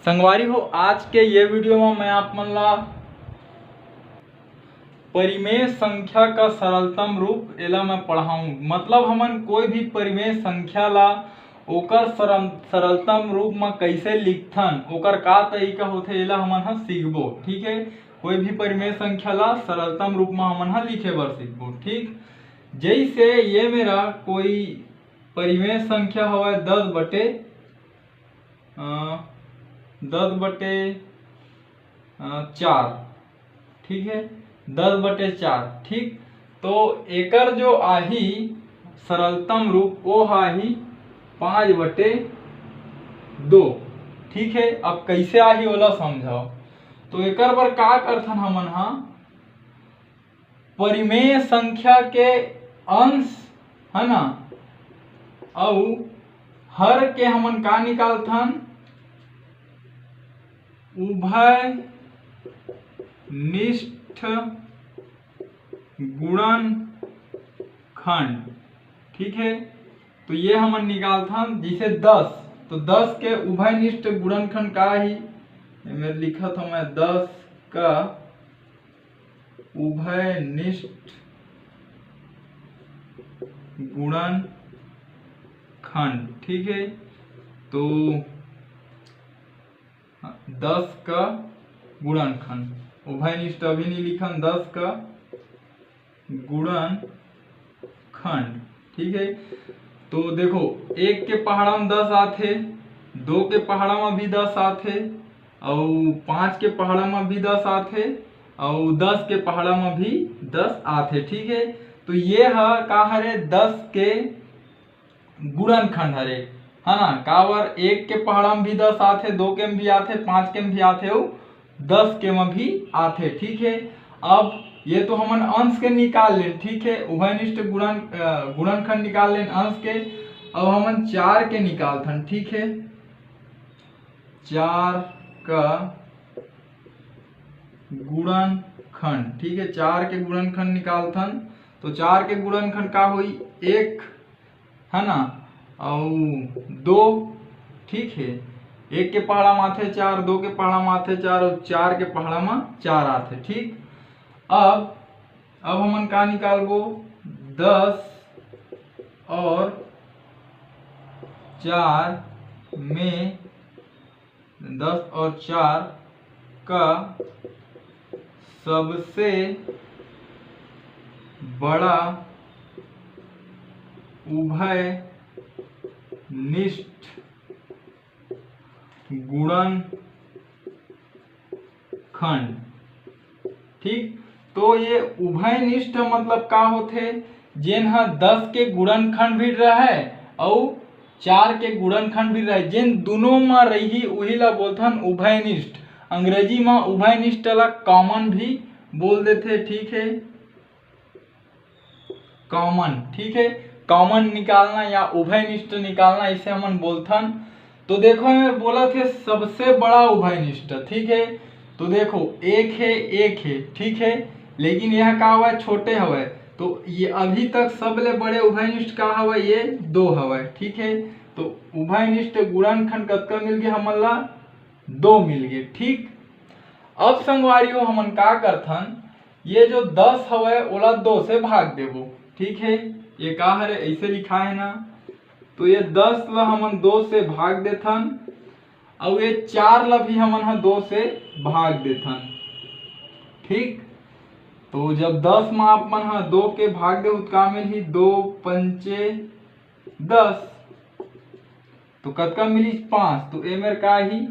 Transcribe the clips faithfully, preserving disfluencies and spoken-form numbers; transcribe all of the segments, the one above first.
संगवारी हो, आज के ये वीडियो में मैं आप मन ला परिमेय संख्या का सरलतम रूप एला मैं पढ़ाऊं। मतलब हमन कोई भी परिमेय संख्या ला ओकर सरल-, सरलतम रूप में कैसे लिखथन, ओकर का तरीका होथे, एला हमन ह सीखबो। ठीक है, कोई भी परिमेय संख्या ला सरलतम रूप में हमन ह लिखे बर सीखबो। ठीक, जैसे ये मेरा कोई परिमेय संख्या हवय दस बटे, अ, दस बटे, अ, चार, ठीक है, दस बटे चार। ठीक, तो एकर जो आही सरलतम रूप, वो आही पाँच बटे दो। ठीक है, अब कैसे आही ओला समझाओ। तो एकर बर का करथन हमन हा, परिमेय संख्या के अंश, है ना, अउ हर के हमन का निकालथन, उभय निष्ठ गुणनखंड। ठीक है, तो ये हमन निकालथन, जैसे दस, तो दस के उभयनिष्ठ गुणनखंड का ही, एमे लिखत हूँ मैं, दस का उभयनिष्ठ गुणनखंड। ठीक है, तो दस का गुणनखंड, उभयनिष्ठ अभी नहीं लिखन, दस का गुणनखंड। ठीक है, तो देखो, एक के पहाड़ा में दस आथे, दो के पहाड़ा में भी दस आथे, अउ पाँच के पहाड़ा में भी दस आथे, अउ दस के पहाड़ा में भी दस आथे। ठीक है, तो ये ह का हरे, दस के गुणनखंड हरे, है ना। काबर एक के पहाड़ा में भी दस आथे, दो के में भी आथे, पाँच के में भी आथे, अउ दस के में भी आथे। ठीक है, अब ये तो हमन अंश के निकाल लेन। ठीक है, उभयनिष्ठ गुणन, अ, गुणनखंड निकाल लेन अंश के। अब हमन चार के निकालथन। ठीक है, चार का गुणनखंड। ठीक है, चार के गुणनखंड निकालथन, तो चार के गुणनखंड का होई, एक, है ना, अउ दो। ठीक है, एक के पहाड़ा में आथे चार, दो के पहाड़ा में आथे चार, अउ चार के पहाड़ा में चार आथे। ठीक, अब अब हमन का निकालबो, दस और चार में, दस और चार का सबसे बड़ा उभयनिष्ठ गुणनखंड। ठीक, तो ये उभयनिष्ठ मतलब का होथे, जेन ह दस के गुणनखंड भी रहय अउ चार के गुणनखंड भी रहय, जेन दुनों म रही, उही ला बोलथन उभयनिष्ठ। अंग्रेजी म उभयनिष्ठ ला कॉमन भी बोल देथे। ठीक है, कॉमन। ठीक है, कॉमन निकालना या उभयनिष्ठ निकालना, इसे हमन बोलथन। तो देखो, एमे बोलत हे सबसे बड़ा उभयनिष्ठ। ठीक है, तो देखो, एक है, एक है, ठीक है, लेकिन यह का हवय, छोटे हवय। तो ये अभी तक सबले बड़े उभयनिष्ठ का हवय, ये दो हवय। ठीक है, तो उभयनिष्ठ गुणनखंड कतका मिल गया हमन ला? दो मिल गए। ठीक, अब संगवारी हो, हमन का करथन, ये जो दस हवय, ओला दो से भाग देबो। ठीक है, ये का हरे, ऐसे लिखा है ना, तो ये दस ला हमन दो से भाग देथन, अउ ये चार ला भी हमन ह दो से भाग देथन। ठीक, तो जब दस म आप मन ह दो के भाग देहू, त का मिलही? दो पंचे दस, तो कतका मिलिस? पाँच। तो ए मेर का ही?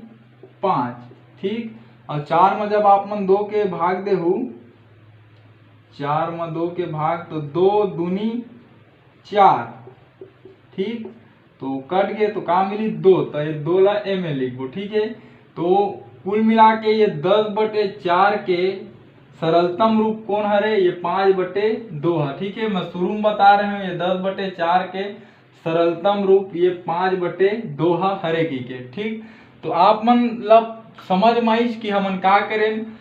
पाँच। ठीक, अउ चार म जब आप मन दो के भाग देहू, चार म दो के भाग, तो दो दूनी चार। ठीक, तो कट गए, तो का मिली? दो। तो ये दो ला ए में लिखबो। ठीक है, तो कुल मिला के ये दस बटे चार के सरलतम रूप कौन हरे? ये पाँच बटे दो है। ठीक है, मैं शुरू में बता रहे हूँ, ये दस बटे चार के सरलतम रूप ये पाँच बटे दो ह हरे कहिके। ठीक, तो आप मन ला समझ में आइस कि हमन का करेन।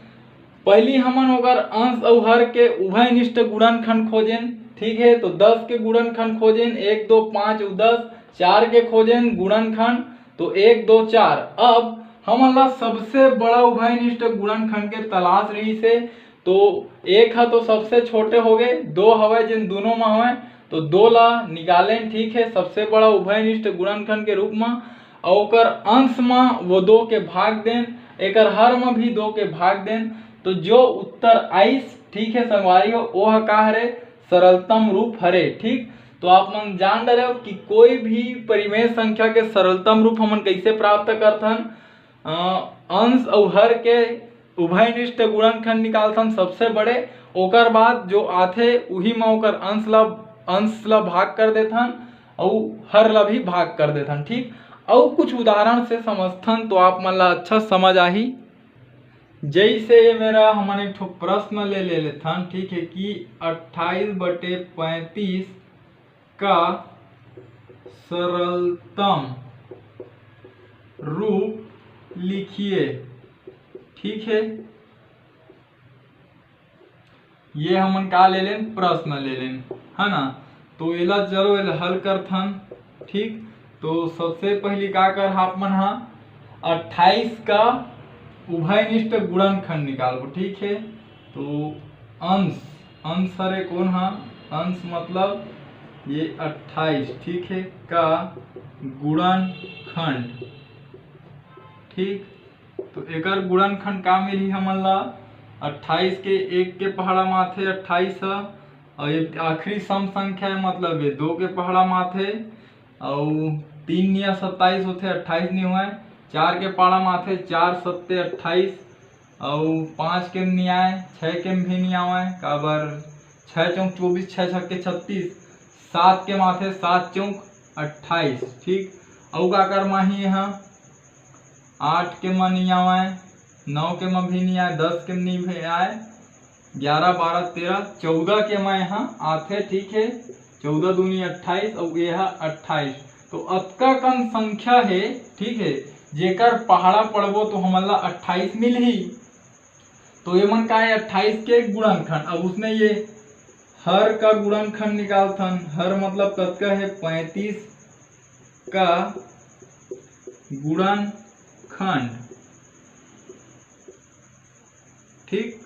पहली हमन ओकर अंश अउ हर के उभयनिष्ठ गुणनखंड खोजेन। ठीक है, तो दस के गुणनखंड खोजेन, एक, दो, पाँच अउ दस। चार के खोजेन गुणनखंड, तो एक, दो, चार। अब हमन ला सबसे बड़ा उभयनिष्ठ गुणनखंड के तलाश रहिस हे। तो एक ह तो सबसे छोटे हो गए, दो हवय जेन दोनों म हवय, तो दो ला निकालेन, ठीक है, सबसे बड़ा उभयनिष्ठ गुणनखंड के रूप म, अउ ओकर अंश म वो दो के भाग देन, एकर हर म भी दो के भाग देन। तो जो उत्तर आइस, ठीक है संगवारी हो, वो ह का हरे? सरलतम रूप हरे। ठीक, तो आप मन जान डरे हो कि कोई भी परिमेय संख्या के सरलतम रूप हमन कैसे प्राप्त करथन। अ, अंश अउ हर के उभयनिष्ठ गुणनखंड निकालथन सबसे बड़े, ओकर बाद जो आथे उही म ओकर अंश ला, अंश ला भाग कर देथन अउ हर ला भी भाग कर देथन। ठीक, अउ कुछ उदाहरण से समझथन तो आप मन ला अच्छा समझ आही। जैसे ये मेर हमन एक ठो प्रश्न ले ले लेथन, ठीक है, कि अट्ठाईस बटे पैंतीस का सरलतम रूप लिखिए, ठीक है। ये हमन का ले लेन? प्रश्न ले लेन, है ना। तो एला चलो, एला हल करथन। ठीक, तो सबसे पहली का कर आप मन हा अट्ठाईस का उभयनिष्ठ गुणनखंड निकालबो, ठीक है। तो अंश, अंश हरे कौन हा? अंश मतलब ये अट्ठाईस, ठीक है, का गुणनखंड। ठीक, तो एकर गुणनखंड का मिलही हमन ला? अट्ठाईस के एक के पहाड़ा म आथे अट्ठाईस ह, और ये आखिरी सम संख्या है, मतलब ये दो के पहाड़ा म आथे, अउ तीन निया सत्ताईस होथे, अट्ठाईस नहीं हुआ है। चार के पहाड़ा म आथे, चार सत्ते अट्ठाईस, अउ पाँच के नहीं आए, छः के भी नहीं आवे, काबर छः चौक चौबीस, छः छक्के छत्तीस, सात के माथे सात चौक अट्ठाईस। ठीक, अउ का कर माही यहाँ आठ के म नहीं आवे, नौ के म भी नहीं आए, दस के म नहीं भी आए, ग्यारह, बारह, तेरह, चौदह के म यहाँ आथे। ठीक है, चौदह दूनी अट्ठाईस अउ ये ह अट्ठाईस। तो अतका कन संख्या है, ठीक है, जेकर पहाड़ा पड़बो तो हमन ला अट्ठाईस मिलही। तो ये मन का है? अट्ठाईस के गुणनखंड। अब उसने ये हर का गुणनखंड निकालथन। हर मतलब कतका है? पैंतीस का गुणनखंड। ठीक,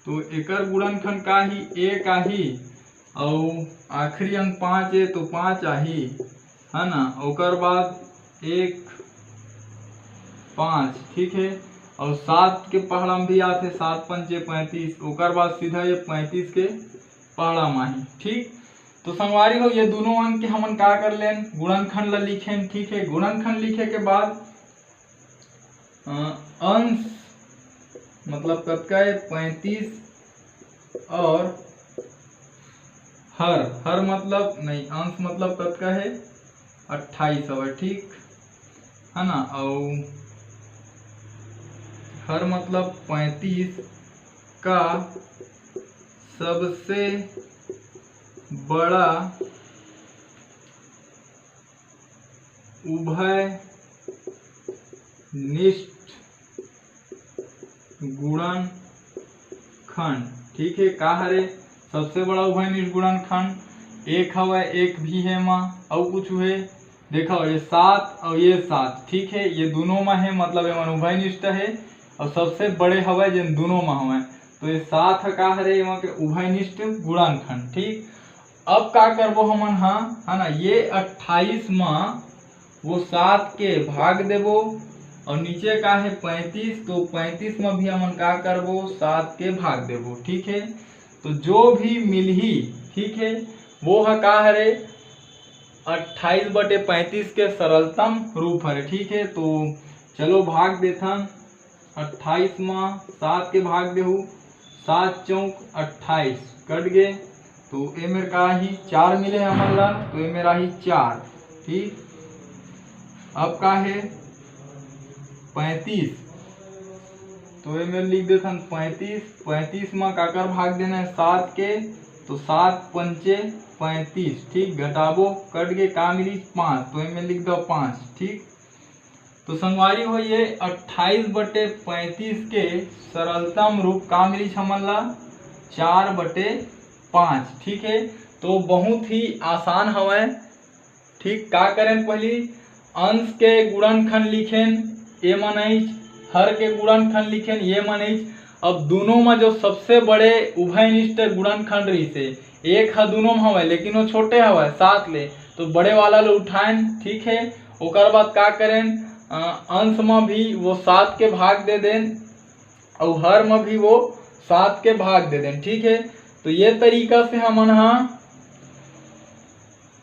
तो एकर गुणनखंड का ही? एक आही, अउ आखिरी अंक पाँच है तो पाँच आही, है ना। ओकर बाद एक, पाँच, ठीक है, अउ सात के पहाड़ा म भी आथे, सात पंचे पैंतीस, ओकर बाद सीधा ये पैंतीस के पहाड़ा म आही। ठीक, तो संगवारी हो, ये दोनों अंक के हमन का कर लेन? गुणनखंड ला लिखेन। ठीक है, गुणनखंड लिखे के बाद अ, अंश मतलब कतका है? पैंतीस। और हर, हर मतलब नहीं, अंश मतलब कतका है? अट्ठाईस हवे, ठीक है ना। अउ हर मतलब पैंतीस का सबसे बड़ा उभय निष्ठ गुणनखंड। ठीक है, का हरे? सबसे बड़ा उभयनिष्ठ गुणनखंड एक हवय, एक भी है मा, अउ कुछ है? देखो, ये सात और ये सात, ठीक है, ये दोनों मा है, मतलब ये मन उभयनिष्ठ है, और सबसे बड़े हवय जेन दोनों मा हवय, तो ये सात ह का हरे? एमा के उभयनिष्ठ गुणनखंड। ठीक, अब का करबो हमन हा, है ना, ये अट्ठाईस मा वो सात के भाग देबो, और नीचे का है पैंतीस, तो पैंतीस में भी हमन का करबो? सात के भाग देबो। ठीक है, तो जो भी मिलही, ठीक है, वो ह का हरे? अट्ठाईस बटे पैंतीस के सरलतम रूप हरे। ठीक है, तो चलो भाग देथन। अट्ठाईस म सात के भाग देहू, सात चौक अट्ठाईस, कट गे। तो ए मेर का ही? चार मिले हमन ला, तो ए मेर आही चार। ठीक, अब का है? पैंतीस, तो ए मेर लिख देथन पैंतीस। पैंतीस म काकर भाग देना है? सात के, तो सात पंचे पैंतीस। ठीक, घटाबो, कट गे, का मिली? पाँच, तो ए मेर लिख दो पाँच। ठीक, तो संगवारी हो, ये अट्ठाईस बटे पैंतीस के सरलतम रूप का मिलिस हमन ला? चार बटे पाँच। ठीक है, तो बहुत ही आसान हवय। ठीक, का करें? पहली अंश के गुणनखंड लिखेन, ये मन आइच, हर के गुणनखंड लिखेन, ये मन आइच। अब दोनों में जो सबसे बड़े उभयनिष्ठ गुणनखंड रहिसे, एक ह दोनों में हवय, लेकिन वो छोटे हवय सात ले, तो बड़े वाला ले उठाएन, ठीक है। ओकर बाद का करेन, अ, अंश में भी वो सात के भाग दे देन, अउ हर में भी वो सात के भाग दे देन, ठीक है। तो ये तरीका से हमन हा,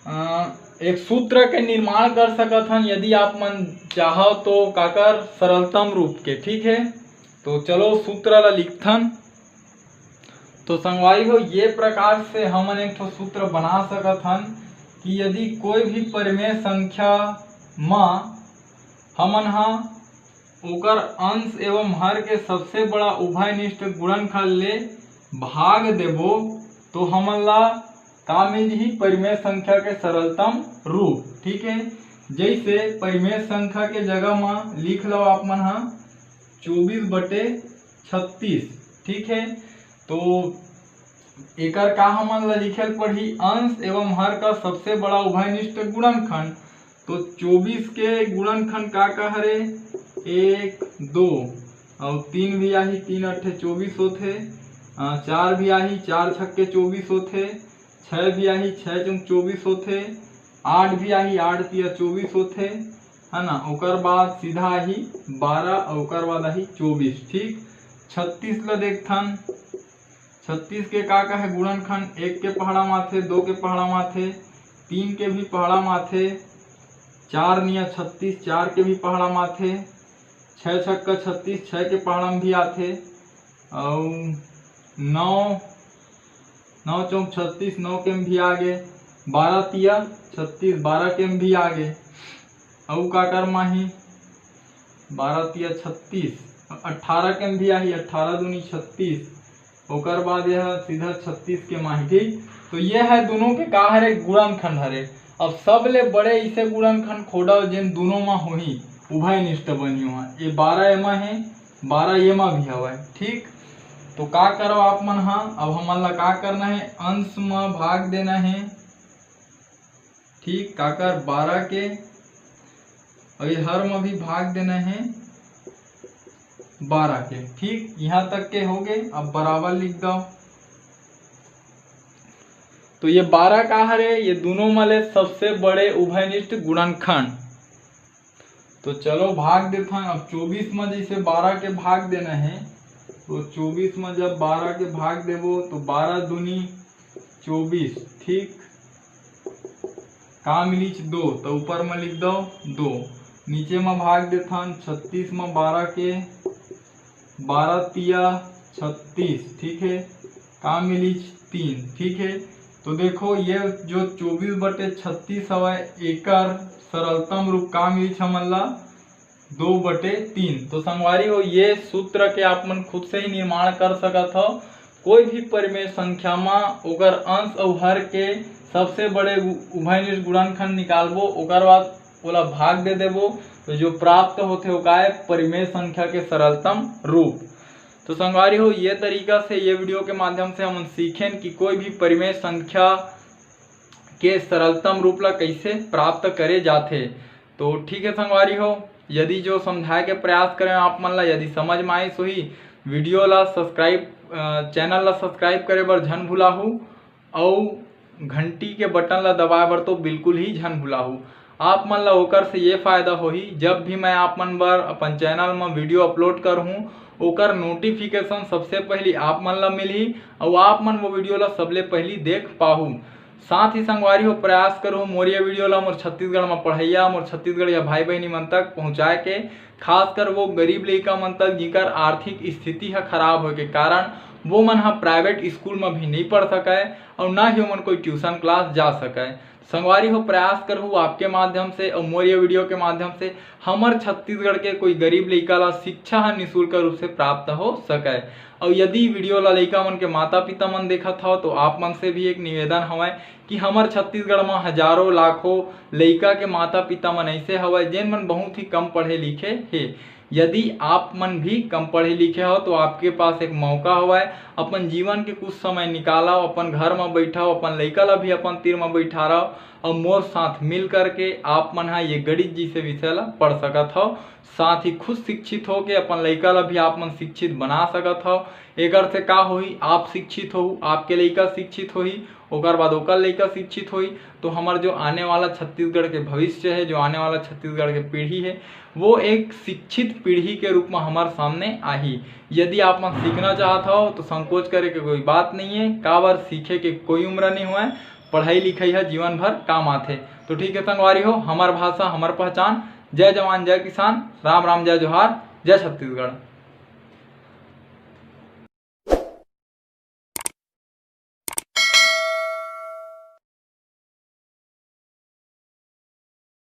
अ, एक सूत्र के निर्माण कर सकत हन, यदि आप मन चाहो तो काकर सरलतम रूप के, ठीक है। तो चलो सूत्र ला लिखथन। तो संगवारी हो, ये प्रकार से हमन एक ठो सूत्र बना सकत हन कि यदि कोई भी परिमेय संख्या म हमन हा ओकर अंश एवं हर के सबसे बड़ा उभयनिष्ठ गुणनखंड ले भाग देबो, तो हमन ला का मिल जही? परिमेय संख्या के सरलतम रूप, ठीक है। जैसे परिमेय संख्या के जगह म लिख लो आप मन हा चौबीस बटे छत्तीस, ठीक है। तो एकर का हमन ला लिखे ल पड़ही? अंश एवं हर का सबसे बड़ा उभयनिष्ठ गुणनखंड। तो चौबीस के गुणनखंड का का हरे? एक, दो अउ तीन भी आही, तीन अट्ठे चौबीस होथे। अ, चार भी आही, चार छक्के चौबीस होथे। छः भी आही, छः चौक चौबीस होथे। आठ भी आही, आठ तिया चौबीस होथे, है ना। ओकर बाद सीधा आही बारह अउ ओकर बाद आही चौबीस, ठीक। छत्तीस ल देखथन, छत्तीस के का का है गुणनखंड? एक के पहाड़ा माथे, दो के पहाड़ा माथे, तीन के भी पहाड़ा माथे, चार निया छत्तीस, चार के भी पहाड़ा माथे, छः छक्का छत्तीस, छः के पहाड़ा में भी आथे, अउ नौ, नौ चौक छत्तीस, नौ के में भी आ गे, बारह तिया छत्तीस, बारह के में भी आ गे। अउ काकर माही? बारह तिया छत्तीस, अट्ठारह के में भी आही, अट्ठारह दूनी छत्तीस, ओकर बाद यह सीधा छत्तीस के माही, ठीक। तो ये है दोनों के का हरे? गुणनखंड हरे। अब सबले बड़े इसे गुणनखंड खोडव जेन दोनों मा होही, उभयनिष्ठ बनी हुआ। ये बारह एमा है, बारह एमा भी हवय, ठीक। तो का करव आप मन हा? अब हमन ला का करना है? अंश म भाग देना है, ठीक, काकर? बारह के। अउ ये हर म भी भाग देना है बारह के, ठीक। यहाँ तक के हो गए। अब बराबर लिख दो। तो ये बारह का हरे? ये दोनों म ले सबसे बड़े उभयनिष्ठ गुणनखंड। तो चलो भाग देथन। अब चौबीस म जैसे बारह के भाग देना है, तो चौबीस म जब बारह के भाग देबो तो बारह दूनी चौबीस, ठीक। का मिलीच? दो, तो ऊपर म लिख दो दो। नीचे म भाग देथन छत्तीस म बारह के, बारह तिया छत्तीस, ठीक है। का मिलीच? तीन, ठीक है। तो देखो, ये जो चौबीस बटे छत्तीस हवय, एकर सरलतम रूप का मिलीच हमन ला? दो बटे तीन। तो संगवारी हो, ये सूत्र के आप मन खुद से ही निर्माण कर सकत हो। कोई भी परिमेय संख्या म ओकर अंश अउ हर के सबसे बड़े उ-, उभयनिष्ठ गुणनखंड निकालबो, ओकर बाद ओला भाग दे देबो, तो जो प्राप्त होथे वो का है? परिमेय संख्या के सरलतम रूप। तो संगवारी हो, ये तरीका से, ये वीडियो के माध्यम से हमन सीखेन कि कोई भी परिमेय संख्या के सरलतम रूप ला कैसे प्राप्त करे जाथे। तो ठीक है संगवारी हो, यदि जो समझाए के प्रयास करें आप मन ला, यदि समझ में आइस होही, वीडियो ला सब्सक्राइब, अ, चैनल ला सब्सक्राइब करे बर झन भुलाहू, अउ घंटी के बटन ला दबाए बर तो बिल्कुल ही झन भुलाहू। आप मन ला ओकर से ये फायदा होही, जब भी मैं आप मन बर अपन चैनल म वीडियो अपलोड करहूँ, ओकर नोटिफिकेशन सबसे पहली आप मन ला मिलही, अउ आप मन वो वीडियो ला सबले पहली देख पाहू। साथ ही संगवारी हो, प्रयास करहू मोर ये वीडियो ला मोर छत्तीसगढ़ म पढ़इया, मोर छत्तीसगढ़िया भाई बहिनी मन तक पहुँचाए के, खासकर वो गरीब लइका मन तक, जिकर आर्थिक स्थिति ह खराब होए के कारण वो मन ह प्राइवेट स्कूल म भी नहीं पढ़ सकय अउ ना ही ओमन कोई ट्यूशन क्लास जा सकय। संगवारी हो, प्रयास करहू आपके माध्यम से अउ मोर ये वीडियो के माध्यम से हमर छत्तीसगढ़ के कोई गरीब लइका ला शिक्षा ह निशुल्क रूप से प्राप्त हो सकय। अउ यदि वीडियो ला लइका मन के माता पिता मन देखत हव, तो आप मन से भी एक निवेदन हवय कि हमर छत्तीसगढ़ म हजारों लाखों लइका के माता पिता मन ऐसे हवय, जेन मन बहुत ही कम पढ़े लिखे हे। यदि आप मन भी कम पढ़े लिखे हो तो आपके पास एक मौका हवय, अपन जीवन के कुछ समय निकालव, अपन घर म बैठव, अपन लइका ला भी अपन तीर म बैठारव और मोर साथ मिल करके आप मन ह ये गणित जैसे विषय ला पढ़ सकत हव। साथ ही खुद शिक्षित होके अपन लइका ला भी आप मन शिक्षित बना सकत हव। एकर से का होही, आप शिक्षित हो, आपके लइका शिक्षित होही, ओकर बाद ओकर लइका शिक्षित होही, तो हमर जो आने वाला छत्तीसगढ़ के भविष्य है, जो आने वाला छत्तीसगढ़ के पीढ़ी है, वो एक शिक्षित पीढ़ी के रूप में हमारे सामने आही। यदि आप मन सीखना चाहत हो तो संकोच करे के कोई बात नहीं है, काबर सीखे के कोई उम्र नहीं हुआ है, पढ़ाई लिखाई है जीवन भर काम आथे। तो ठीक है संगवारी हो, हमार भाषा हमार पहचान। जय जवान जय किसान, राम राम जय जोहार, जय छत्तीसगढ़।